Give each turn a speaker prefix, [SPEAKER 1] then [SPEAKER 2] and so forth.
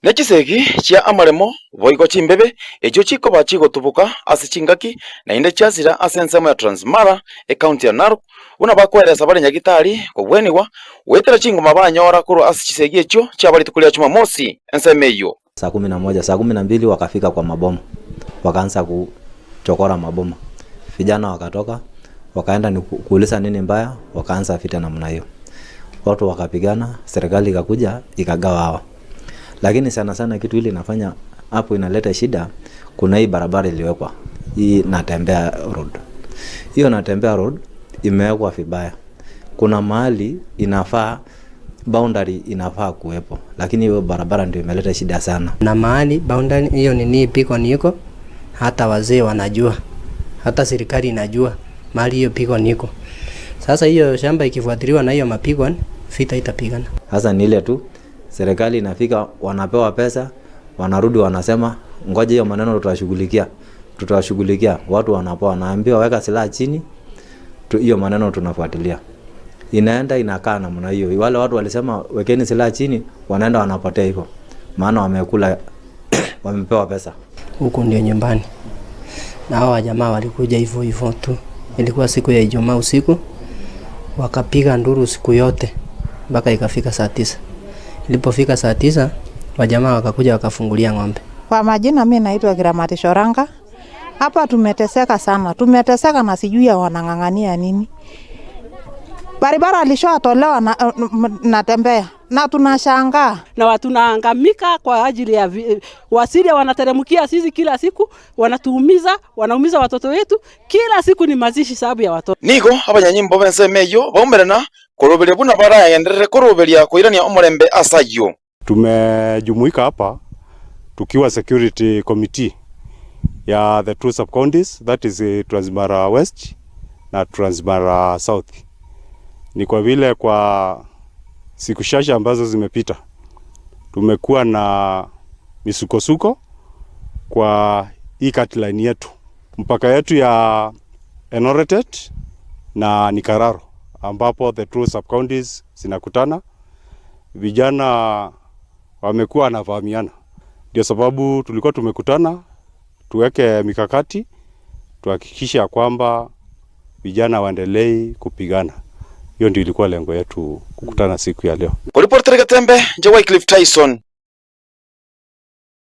[SPEAKER 1] Ne chisegi chia amaremo boigo chimbebe echio chikoba chigotuboka ase chingaki naende chiasira ase ensemo ya Transmara ecounty ya Narok buna bakoeresa bare nyagitari kobwenigwa goetera chingoma banyora korwa ase chisegi echio chiaba rituko ria Jumamosi ensemo eyio.
[SPEAKER 2] Saa 11, saa 12 wakafika kwa maboma, wakaanza kuchokora maboma. Vijana wakatoka wakaenda ni kuuliza nini mbaya, wakaanza vita namna hiyo, watu wakapigana, serikali ikakuja ikagawa hawa. Lakini sana sana kitu ile inafanya hapo inaleta shida, kuna hii barabara iliwekwa hii Natembea Road. Hiyo Natembea Road imewekwa vibaya. Kuna mahali inafaa boundary inafaa kuwepo, lakini hiyo barabara ndio imeleta shida sana.
[SPEAKER 3] Na mahali boundary hiyo nini beacon iko, hata wazee wanajua, hata serikali inajua mahali hiyo beacon iko. Sasa hiyo shamba ikifuatiliwa na hiyo mabeacon, vita itapigana.
[SPEAKER 2] Sasa ni ile tu serikali inafika, wanapewa pesa, wanarudi wanasema ngoja hiyo maneno tutashughulikia, tutawashughulikia. Watu wanapoa, wanaambiwa weka silaha chini, hiyo maneno tunafuatilia. Inaenda inakaa namna hiyo. Wale watu walisema wekeni silaha chini, wanaenda wanapotea hivyo, maana wamekula wamepewa pesa.
[SPEAKER 3] Huku ndio nyumbani, na hawa jamaa walikuja hivyo hivyo tu. Ilikuwa siku ya Ijumaa usiku, wakapiga nduru siku yote mpaka ikafika saa 9. Ilipofika saa 9, wajamaa wakakuja wakafungulia ng'ombe.
[SPEAKER 4] Kwa majina mi naitwa Giramati Shoranga. Hapa tumeteseka sana, tumeteseka na sijui ya wanang'ang'ania nini. Barabara alishatolewa na, Natembea na tunashangaa
[SPEAKER 5] na tunaangamika kwa ajili ya Wasiria wanateremkia sisi kila siku, wanatuumiza, wanaumiza watoto wetu kila siku, ni mazishi sababu ya watoto.
[SPEAKER 1] Nigo abanyanyimbo b'ensemo eyio baumerana koroberia buna baragenderere koroberia koirania omorembe ase ayio.
[SPEAKER 6] Tumejumuika hapa tukiwa security committee ya the two sub counties, that is Transmara West na Transmara South. Ni kwa vile kwa siku chache ambazo zimepita tumekuwa na misukosuko kwa hii line yetu, mpaka yetu ya Enoretet na Nikararo, ambapo the two sub counties zinakutana. Vijana wamekuwa wanavamiana, ndio sababu tulikuwa tumekutana tuweke mikakati tuhakikishe ya kwamba vijana waendelei kupigana. Hiyo ndio ilikuwa lengo yetu kukutana siku ya leo.
[SPEAKER 1] Kuriportera Getembe, nje Wycliffe Tyson.